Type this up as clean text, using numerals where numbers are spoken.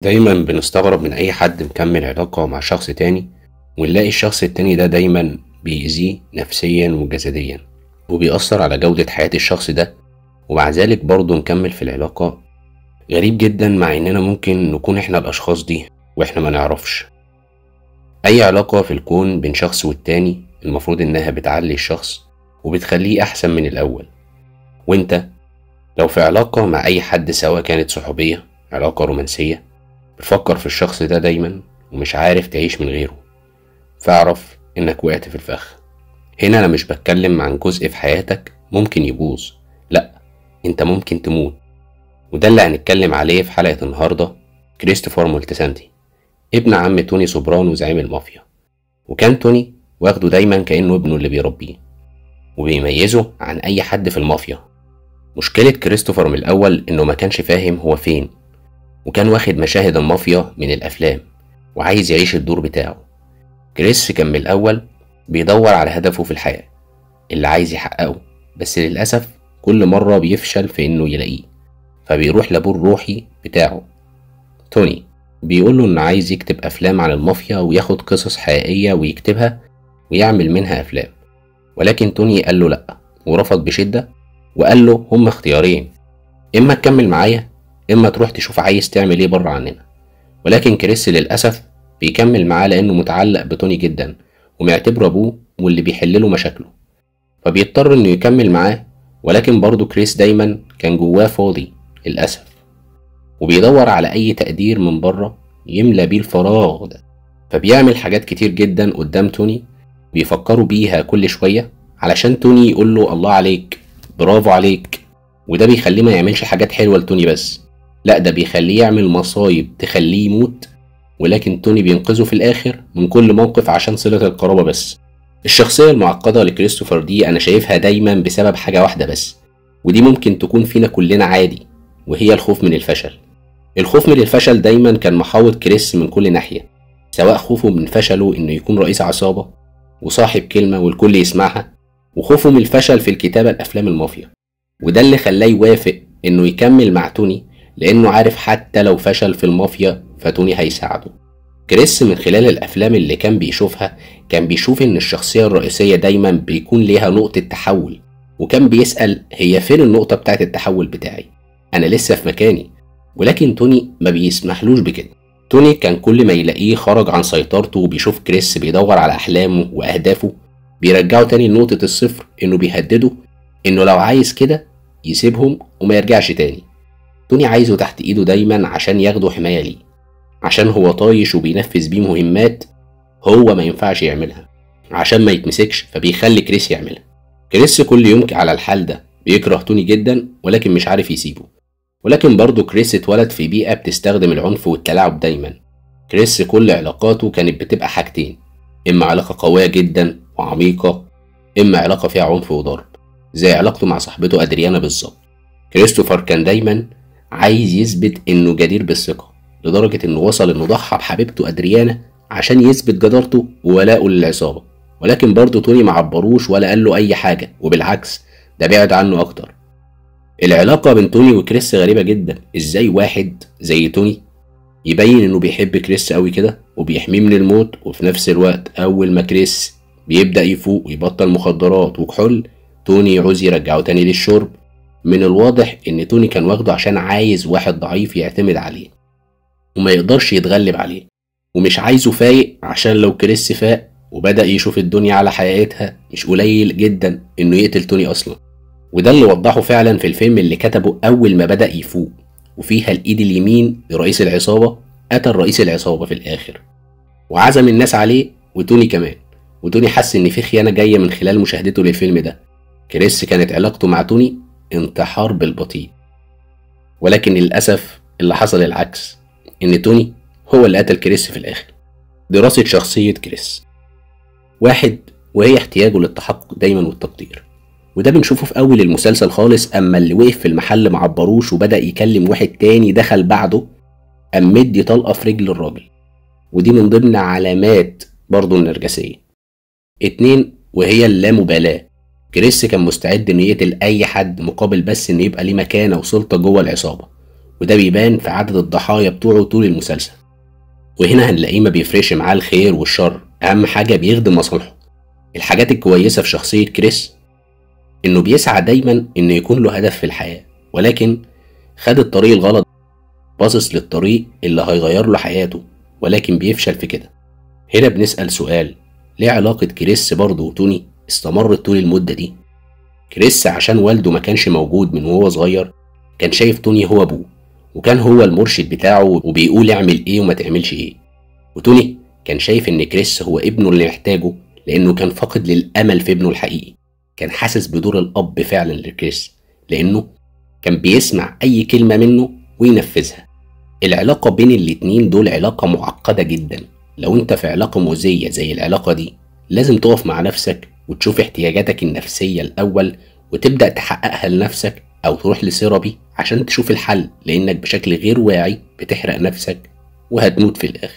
دايما بنستغرب من أي حد مكمل علاقة مع شخص تاني، ونلاقي الشخص التاني ده دايما بيأذيه نفسيا وجسديا وبيأثر على جودة حياة الشخص ده، ومع ذلك برضه نكمل في العلاقة. غريب جدا، مع إننا ممكن نكون إحنا الأشخاص دي وإحنا ما نعرفش. أي علاقة في الكون بين شخص والتاني المفروض إنها بتعلي الشخص وبتخليه أحسن من الأول. وإنت لو في علاقة مع أي حد، سواء كانت صحوبية، علاقة رومانسية، بتفكر في الشخص ده دايما ومش عارف تعيش من غيره، فاعرف إنك وقعت في الفخ. هنا أنا مش بتكلم عن جزء في حياتك ممكن يبوظ، لأ، أنت ممكن تموت. وده اللي هنتكلم عليه في حلقة النهاردة. كريستوفر مولتسانتي، ابن عم توني سوبرانو زعيم المافيا، وكان توني واخده دايما كأنه ابنه اللي بيربيه وبيميزه عن أي حد في المافيا. مشكلة كريستوفر من الأول إنه ما كانش فاهم هو فين، وكان واخد مشاهد المافيا من الأفلام وعايز يعيش الدور بتاعه. كريس كان من الأول بيدور على هدفه في الحياة اللي عايز يحققه، بس للأسف كل مرة بيفشل في إنه يلاقيه، فبيروح لأبوه الروحي بتاعه توني، بيقوله إنه عايز يكتب أفلام عن المافيا وياخد قصص حقيقية ويكتبها ويعمل منها أفلام. ولكن توني قال له لأ، ورفض بشدة، وقال له هم اختيارين، إما تكمل معايا إما تروح تشوف عايز تعمل إيه بره عننا. ولكن كريس للأسف بيكمل معاه لأنه متعلق بتوني جدا ومعتبره أبوه واللي بيحلله مشاكله، فبيضطر إنه يكمل معاه. ولكن برضه كريس دايما كان جواه فاضي للأسف، وبيدور على أي تقدير من بره يملى بيه الفراغ ده، فبيعمل حاجات كتير جدا قدام توني بيفكروا بيها كل شوية علشان توني يقول له الله عليك، برافو عليك. وده بيخليه ما يعملش حاجات حلوة لتوني بس، لا ده بيخليه يعمل مصايب تخليه يموت، ولكن توني بينقذه في الآخر من كل موقف عشان صلة القرابة بس. الشخصية المعقدة لكريستوفر دي أنا شايفها دايما بسبب حاجة واحدة بس، ودي ممكن تكون فينا كلنا عادي، وهي الخوف من الفشل. الخوف من الفشل دايما كان محاوط كريس من كل ناحية، سواء خوفه من فشله إنه يكون رئيس عصابة وصاحب كلمة والكل يسمعها، وخوفه من الفشل في الكتابة لأفلام المافيا. وده اللي خلاه يوافق إنه يكمل مع توني، لأنه عارف حتى لو فشل في المافيا فتوني هيساعده. كريس من خلال الأفلام اللي كان بيشوفها كان بيشوف إن الشخصية الرئيسية دايما بيكون ليها نقطة تحول، وكان بيسأل هي فين النقطة بتاعت التحول بتاعي؟ أنا لسه في مكاني. ولكن توني ما بيسمحلوش بكده. توني كان كل ما يلاقيه خرج عن سيطرته وبيشوف كريس بيدور على أحلامه وأهدافه بيرجعه تاني لنقطة الصفر، إنه بيهدده إنه لو عايز كده يسيبهم وما يرجعش تاني. توني عايزه تحت إيده دايما عشان ياخده حماية ليه، عشان هو طايش وبينفذ بيه مهمات هو ما ينفعش يعملها عشان ما يتمسكش، فبيخلي كريس يعملها. كريس كل يوم على الحال ده بيكره توني جدا، ولكن مش عارف يسيبه. ولكن برضه كريس اتولد في بيئة بتستخدم العنف والتلاعب دايما. كريس كل علاقاته كانت بتبقى حاجتين، إما علاقة قوية جدا وعميقة، إما علاقة فيها عنف وضرب زي علاقته مع صاحبته أدريانا بالظبط. كريستوفر كان دايما عايز يثبت إنه جدير بالثقة، لدرجة إنه وصل إنه ضحى بحبيبته أدريانا عشان يثبت جدارته وولائه للعصابة. ولكن برضه توني معبروش ولا قال له أي حاجة، وبالعكس ده بعد عنه أكتر. العلاقة بين توني وكريس غريبة جدا. إزاي واحد زي توني يبين إنه بيحب كريس أوي كده وبيحميه من الموت، وفي نفس الوقت أول ما كريس بيبدأ يفوق ويبطل مخدرات وكحول توني يعوز يرجعه تاني للشرب. من الواضح إن توني كان واخده عشان عايز واحد ضعيف يعتمد عليه وما يقدرش يتغلب عليه، ومش عايزه فايق عشان لو كريس فاق وبدأ يشوف الدنيا على حقيقتها مش قليل جدا إنه يقتل توني أصلا. وده اللي وضحه فعلا في الفيلم اللي كتبه أول ما بدأ يفوق، وفيها الإيد اليمين لرئيس العصابة قتل رئيس العصابة في الآخر وعزم الناس عليه وتوني كمان. وتوني حس إن في خيانة جاية من خلال مشاهدته للفيلم ده. كريس كانت علاقته مع توني انتحار بالبطيء، ولكن للأسف اللي حصل العكس، إن توني هو اللي قتل كريس في الآخر. دراسة شخصية كريس: واحد، وهي احتياجه للتحقق دايما والتقدير، وده بنشوفه في أول المسلسل خالص. أما اللي وقف في المحل معبروش وبدأ يكلم واحد تاني دخل بعده قام مدي طلقة في رجل الراجل، ودي من ضمن علامات برضه النرجسية. اتنين، وهي اللامبالاة. كريس كان مستعد إنه يقتل أي حد مقابل بس إنه يبقى ليه مكانة وسلطة جوه العصابة، وده بيبان في عدد الضحايا بتوعه طول المسلسل. وهنا هنلاقيه ما بيفرقش معاه الخير والشر، أهم حاجة بيخدم مصالحه. الحاجات الكويسة في شخصية كريس إنه بيسعى دايما إنه يكون له هدف في الحياة، ولكن خد الطريق الغلط، باصص للطريق اللي هيغير له حياته، ولكن بيفشل في كده. هنا بنسأل سؤال، ليه علاقة كريس برضه وتوني استمرت طول المدة دي؟ كريس عشان والده ما كانش موجود من وهو صغير، كان شايف توني هو أبوه، وكان هو المرشد بتاعه وبيقول اعمل ايه وما تعملش ايه. وتوني كان شايف ان كريس هو ابنه اللي محتاجه، لانه كان فاقد للامل في ابنه الحقيقي. كان حاسس بدور الاب فعلا لكريس، لانه كان بيسمع اي كلمة منه وينفذها. العلاقة بين الاتنين دول علاقة معقدة جدا. لو انت في علاقة مؤذية زي العلاقة دي، لازم تقف مع نفسك وتشوف احتياجاتك النفسية الاول وتبدأ تحققها لنفسك، او تروح لثيرابي عشان تشوف الحل، لانك بشكل غير واعي بتحرق نفسك وهتموت في الاخر.